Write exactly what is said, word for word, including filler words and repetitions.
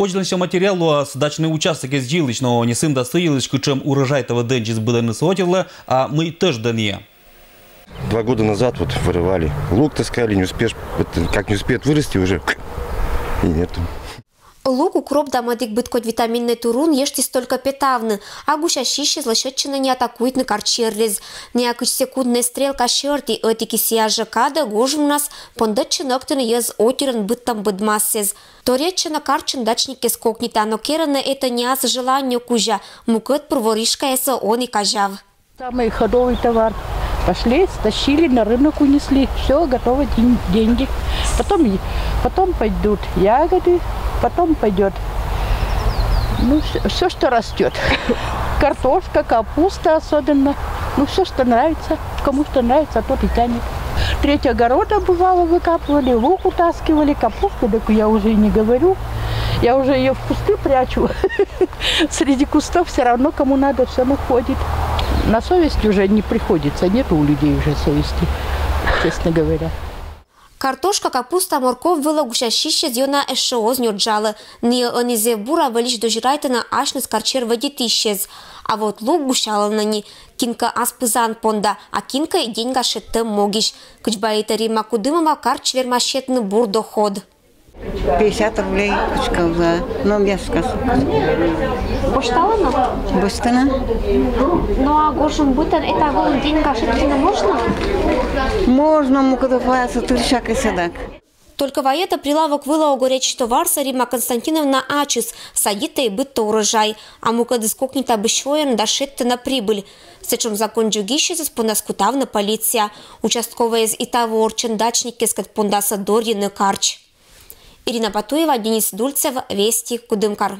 Отчытлан сё материал луоз дачный участокез йылысь, но не сын да сы йылысь, кутшем урожай таво дэнджис быдэныс отирлы, а мый тӧждэнъя. Два года назад вот вырывали. Лук таскали, не успеешь, вот как не успеет вырасти, уже и нету. Лук, укроп да мӧдик быд кодь витаминнӧй турун ештіс только петавны, а гусясьысьӧз лӧсьӧдчӧны ни атакуйтны карт сьӧррез. Ни акысь секунднӧй стрелка сьӧрті ӧти кисыяс жӧ кадӧ гожвмнас пондӧдчӧны ӧктыны йӧз отирӧн быдтӧм быдмасӧз. Торйӧдчӧны картчӧн дачниккӧс кокнита, но керӧны этӧ не ас желаниеӧ кузя, мукӧдпыр воришкаясӧ он и казяв. Самый ходовый товар. Пошли, стащили, на рынок унесли. Все, готово, ден- деньги. Потом, и- потом пойдут ягоды, потом пойдет, ну, все, что растет. Картошка, капуста особенно. Ну, все, что нравится. Кому что нравится, тот и тянет. Треть огорода бывало выкапывали, лук утаскивали, капусту, так я уже и не говорю. Я уже ее в кусты прячу. Среди кустов все равно кому надо все находит. На совесть уже не приходится, нет у людей уже совести, честно говоря. Картошка, капуста, морков вылӧ гусясьысьӧз ёна эшшӧ оз нёдждалӧ. Ныйӧ ӧні зэв бура вӧлись дозирайтӧны асьныс карт сьӧр вӧдитысьӧз. А вот лук гусялӧны ни кинкӧ ас пызан понда, а кинкӧ и деньга шедтӧм могысь. Кыдз вайӧ Римма Кудымова, карт вермас сетны бур доход. Пятьдесят рублей пучков за, но без косок. Босьталӧны? Босьтӧны. Ну а гожӧм бытӧн этавӧн деньга шедны можно? Можно, мукӧд вайӧ, тыр всякӧй сэдак. Только вайӧ тӧ прилавок вылӧ огӧречь товарсӧ Римма Константиновна ачыс, садитӧ и быдтӧ урожай. А мукӧдыс кокнитӧ быд сёйӧн да шедтӧ на прибыль. Сэтшӧм закон дзугисьӧзыс пондас кутавны полиция. Участковӧйӧс и таво орччӧн дачниккӧскӧд пондасӧ дорйыны карч. Ирина Батуева, Денис Дульцев, «Вести», Кудымкар.